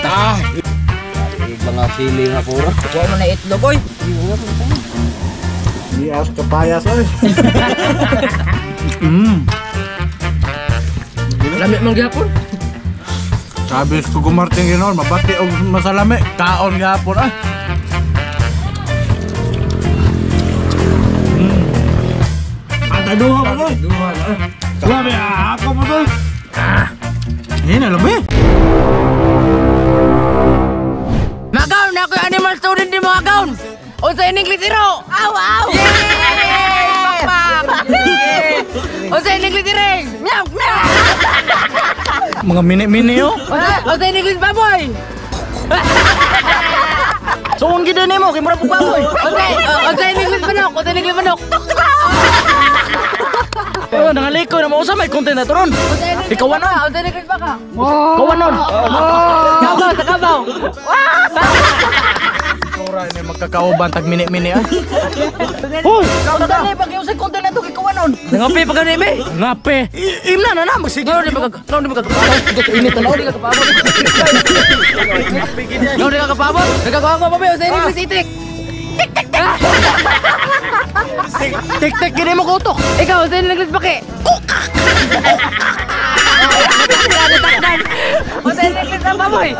Ah. Mga sili nga puro. Kuha mo na itlog, oy. Yes, kapayas oy. Lami man gyapon. Sabi ko gumarting ginoon, mabati og masalami, kaon gihapon ah. Ata duha pa to. Duha na. Lami ako pa to. Ah. Ini na lami. Magaon na ako yung animal student ni mga gaon. Unsa in English iro? Aw aw. Yay! Pakpak. Unsa in English iring? Meow meow. Mga mini-mini oh. Unsa in English baboy? So ang gid nimo kay mura pug baboy. Unsa in English manok? Unsa in English manok? Tok tok. Oh, nangalikoy na mo usa may content na to ron. Ikaw ano? Unsa in English baka? Ikaw ano? Kabaw sa kabaw. Ora ni magkakauban tag mini-mini ah. Hoy, dali pag usay content na to kay kawanon. Nangapi pa gani me. Ngape. Imna na na magsige. Ngano di ba ngano di ba Init na Ngano di ka kapabot? Ngano di ka kapabot? Nagagawa ko pa ba sa English itik? Tik-tik gini mo kutok. Ikaw sa English baki. Unsa in English ang baboy?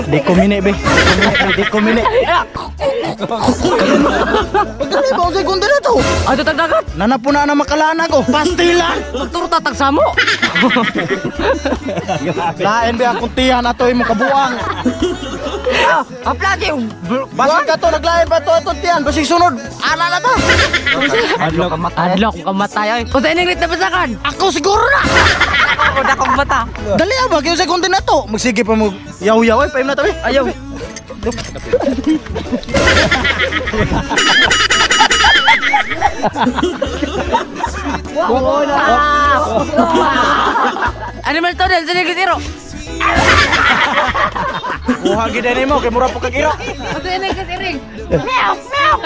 Di ko mini be. Di ko mini. Pagdali ba usay content na to? Ato tagdagat. Nanapo na na makalana ko. Pastilan. Magturta tagsamo. Lain be akong tiyan ato imong kabuang. Aplagi. Basig ka to naglain pa to atong tiyan. Basig sunod. Ana na ta. Adlok ka matay ay. Unsa in English na basakan? Ako siguro na. Ako na kong mata. Dali ah ba kay usay content na to. Magsige pa mo yaw-yaw ay paim na tabi. Ayaw. Animal to din, sa English iro. Kuha gid nimo kay mura po kag iro. Unsa in English iring? Meow meow.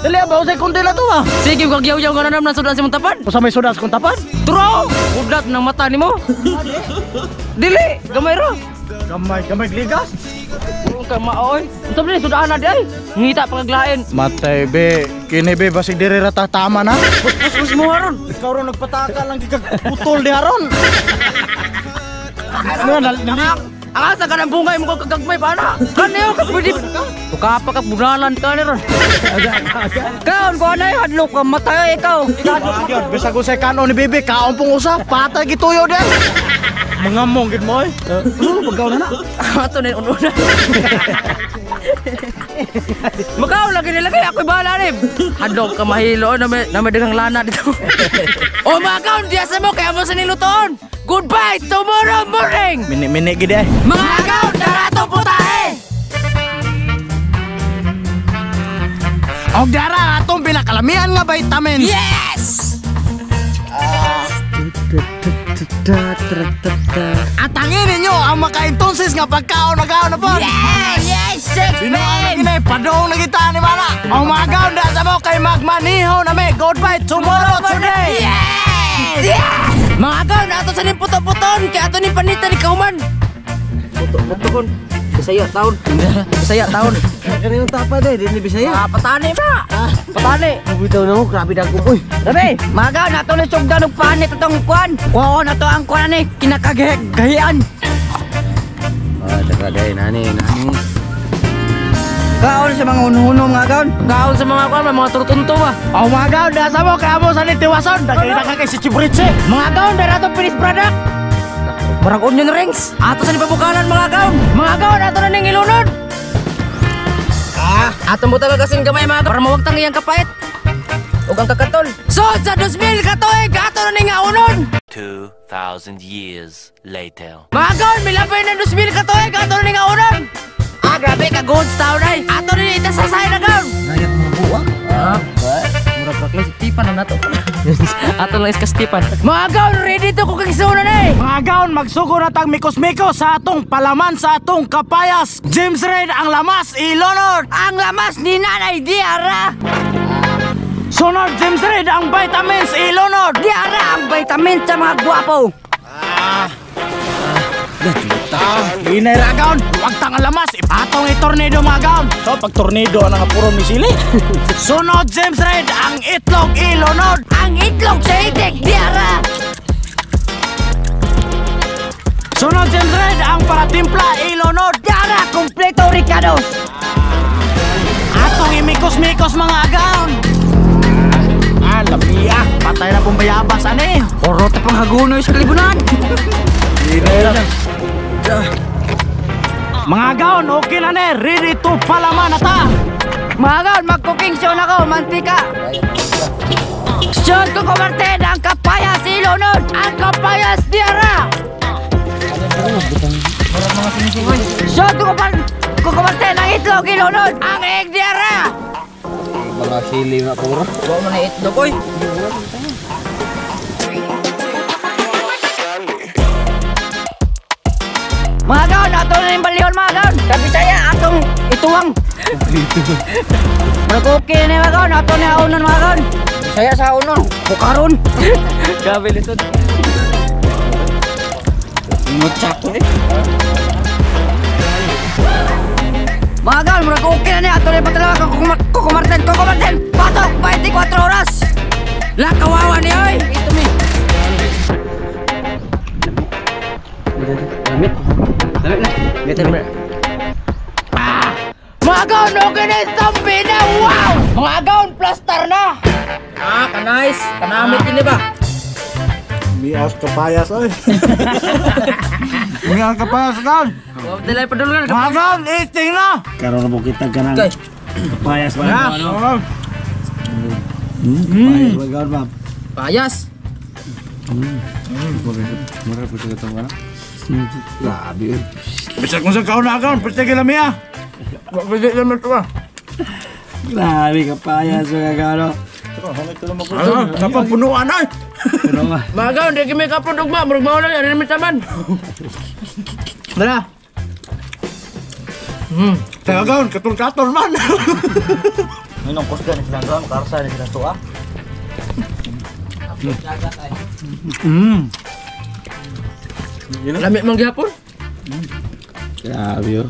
Dali ah ba usay content na to ah. Sige, kag yaw-yaw nga na naman sudan sa imong tapan. Usa may sudas kung tapan? Turo! Budlat ng mata nimo. Dili, gamay ra. Gamay, gamay ligas. Puro ka maoy. Unsa man ni sudan na di ay? Ngita paglain. Matay be, kini be basig diri ra ta tama na. Pus mo aron. Ikaw ron nagpataka lang gikag putol di aron. Ano na Ang asa ka ng bungay mo kag kagmay pa na. Kaniyo ka pwede. Tuka pa ka bunalan ka ni ron. Kaon ko anay hadlok ka matay ikaw. Gyud bisag usay kanon ni bebe kaon pong usa patay gituyo din. Mga mong gid mo oy. Ano pagkaon na na? Ato na una. Makaw lagi nilagay ako'y bahala ni. Hadlok ka mahilo na may daghang lana dito. O mga kaon diya sa mo kaya mo sa nilutoon. Goodbye tomorrow morning. Mini-mini gid ay. Mga kaon darato putahe. Og dara atong pinakalamian nga vitamins. Yes! Atangin ninyo ang makaintonsis nga pagkaon nagaon na po. Yes! Yes! Six Binuang na ginay, padong na kita ni Mana. Ang mga gaon da sa mo kay magmaniho na may. Goodbye tomorrow today. Yes! Yes! Mga gaon, ato sa ning puto-puton kay ato ning panita ni Kauman. Puto-puton. Bisaya taon. Bisaya taon. Kanino tapa day, di ni Bisaya. Ah, patani ba? Patani. Bitaw na mo, grabe dagko oy. Sabi, mga gaon, ato ni sugdan og panit atong kuan. Kuha na to ang kuan ni kinakagahian. Ah, daga day nani, nani. Kaon sa mga unhuno mga gaon. Kaon sa mga kuan, mga turtunto ba. Ang mga gaon da sa mo kay amo sa nitiwason. Dagay na kay si Chibritse. Mga gaon, dara atong finished product. Murag onion rings. Ato sa nipabukalan mga gaon. Mga gaon, ato na ning ilunod. Ah, Atong butang kasing gamay mga gaon para mawagtang iyang kapait. Ug ang kakatol. So sa 2000 ka tuig ato na ning aunon. 2,000 years later. Mga gaon, milabay ng 2000 ka tuig ato na ning aunon. Ah, grabe ka good taon ay. Ato ni itasasay na gaon. Nayat mo buwa. Ah, murag bakla si Tipan na nato. Ato lang is kastipan. Mga gaon, ready to cooking soon na eh. Mga gaon, magsugo na tag mikos-mikos sa atong palaman sa atong kapayas. James Reid ang lamas ilonod. Ang lamas ni Nanay Diara. Sunod James Reid ang vitamins ilonod. Diara ang vitamins sa mga gwapo. Hinay ragaon, wag tang lamas, ipatong i-tornado mga gaon. So pag tornado ana nga puro misili. Sunod James Red, ang itlog ilunod. Ang itlog sa itik diara. Sunod James Red, ang paratimpla ilunod. Diara kompleto Ricardo. Atong imikos-mikos mga agaon. Ah, lamia. Patay na pong bayabas ani. Orot pang hagunoy sa kalibunan. Mga agaon, okay na ni. Ready to palaman na ta. Mga agaon, mag-cooking show na ko, mantika. Sean Coco Martin, ang kapayas ilunod. Ang kapayas diara. Sean Coco Martin, ang itlog ilunod. Ang egg diara. Mga sili nga puro. Wa mo na itlog oy. Mga gaon, ato na yung balihon mga gaon. Sa Bisaya, atong ituwang. Murag okay na mga gaon, ato na aunon mga gaon. Bisaya sa aunon, bukaron. Grabe lisod. Ingot eh. Mga gaon, murag okay na niya, ato na yung patalawa Coco Martin, Coco Martin, patok, 24 oras. La kawawa ni oy. Ito mi. Lamit. Lamit na. Lamit na. Ah! Mga gaon, okay na yung zombie na! Wow! Mga gaon, plaster na! Ah, ka-nice! Kanamit yun, di ba? Mias kapayas oy. Mias kapayas gaon. Wow, dalay padulungan. Mga gaon, eating na. Karon na po kita ka ng kapayas ba? Ano? Kapayas ba gaon ba? Payas! Mura po sa katong ano? Grabe eh. Bisag kung sa kaon na gaon, pwede lamia. Pwede lamia to ba? Grabe kapayas mga gaon. Ah, kapag punuan ay. Pero nga. Mga gaon, di kami kapon ugma. Murag mao na yan, ano taman. Dara. Taga gaon, katol-katol man. Ninong kusga ni silang gaon, karsa ni silang tuwa. Lamit mang gihapon. Grabe oh.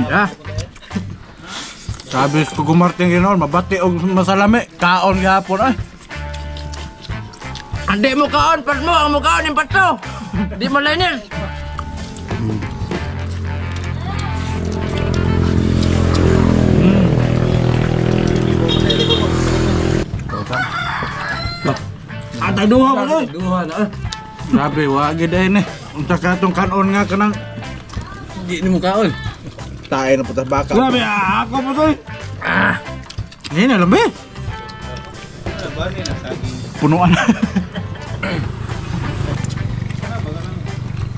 Ya. Sabi ko gumarting ginoon, mabati og masalami, kaon gihapon ay. Andi mo kaon, pat mo, ang mo kaon yung patso. Di mo liner. Atay duha mo no. Duha na. Grabe, wa gid ay ni. Unsa ka tong kanon nga kanang Di ni mo kaon. tae na putas baka. Grabe, ako po to. Ah. Ini na lambi. Punuan.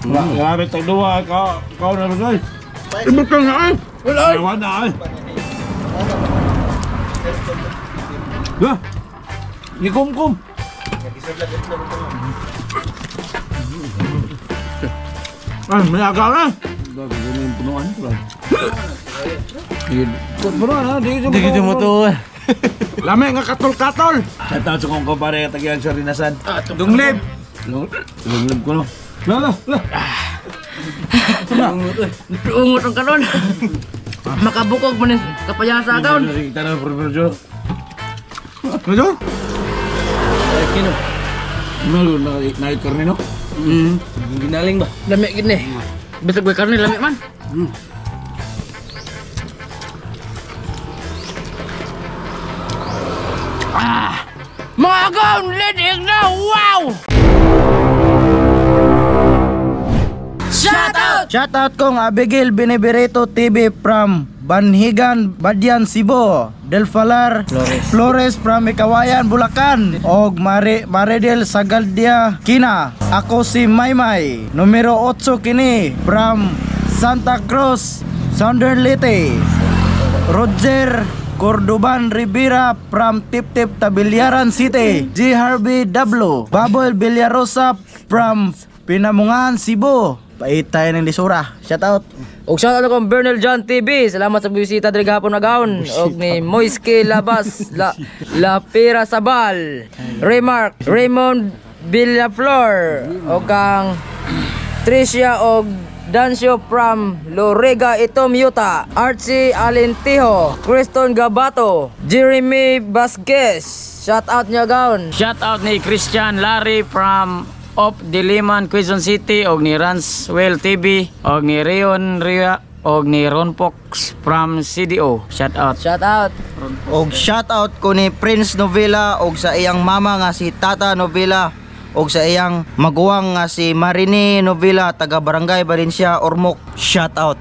Grabe tag duha ka kaon na ba Ibutang na ay. Wala ay. Wala ay. Lah. Ni kum-kum. Ay, may agaw na. Punuan. Punuan ha, di Di mo to. Lami nga katol-katol. Shout out sa kong kumpare tagian sa Rinasan. Dunglib. Lunglib ko no. La la la. Ungot ang kanon. Makabukog man ni kapayasa kaon. Tanong pero Ano? Kino. Meron na night karne no? Ginaling ba? Lami gid ni. Bisag way karne lami man. Ah! Mga gaon, lidig na! Wow! Shout out! Shout out kong Abigail Benebereto TV from Banhigan, Badian, Cebu. Del Falar Flores from Ikawayan, Bulacan. Og Maridel Sagaldia, Kina. Ako si Maymay, numero 8 kini from Santa Cruz, Southern Leyte. Roger Cordoban Rivera from Tiptip, Tabiliaran City. G. Harvey W. Babol Villarosa from Pinamungahan, Cebu. Paitay ng lisura. Shout out. Og shout out akong Bernal John TV. Salamat sa bisita diri gahapon agaon. Og ni Moiske Labas La Pera Sabal, Raymark, Raymond Villaflor o kang Tricia og Dancio from Loriga, Itom, Utah, Archie Alintijo, Criston Gabato, Jeremy Vasquez. Shout out niya gaon. Shout out ni Christian Larry from of Diliman, Quezon City, og ni Ranswell TV, og ni Rion Ria, og ni Ron Fox from CDO. Shout out. Shout out. Og shout out ko ni Prince Novela og sa iyang mama nga si Tata Novela og sa iyang maguwang nga si Marini Novela, taga Barangay Valencia, Ormoc. Shout out.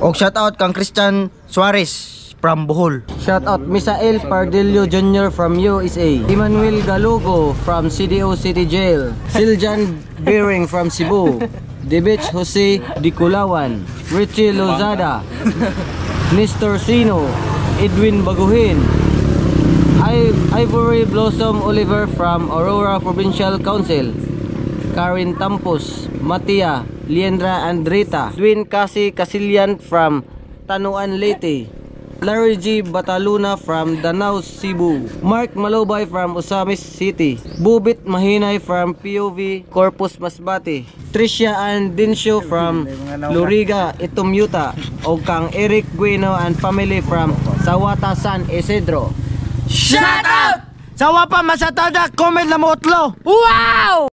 Og shout out kang Christian Suarez from Bohol. Shout out Misael Pardillo Jr. from USA. Emmanuel Galugo from CDO City Jail. Siljan Bering from Cebu. Debich Jose Diculawan. Richie Lozada. Nestor Sino. Edwin Baguhin. Ivory Blossom Oliver from Aurora Provincial Council. Karin Tampos, Matia, Liendra Andrita, Dwayne Kasi Casilian from Tanuan, Leyte, Larry G. Bataluna from Danao, Cebu, Mark Malobay from Ozamiz City, Bubit Mahinay from POV Corpus, Masbate, Tricia and Dinsho from Loriga, Itom, Utah, o kang Eric Guino and family from Sawata, San Isidro. Shout out! Sa wapa masatada, comment na mo utlo. Wow!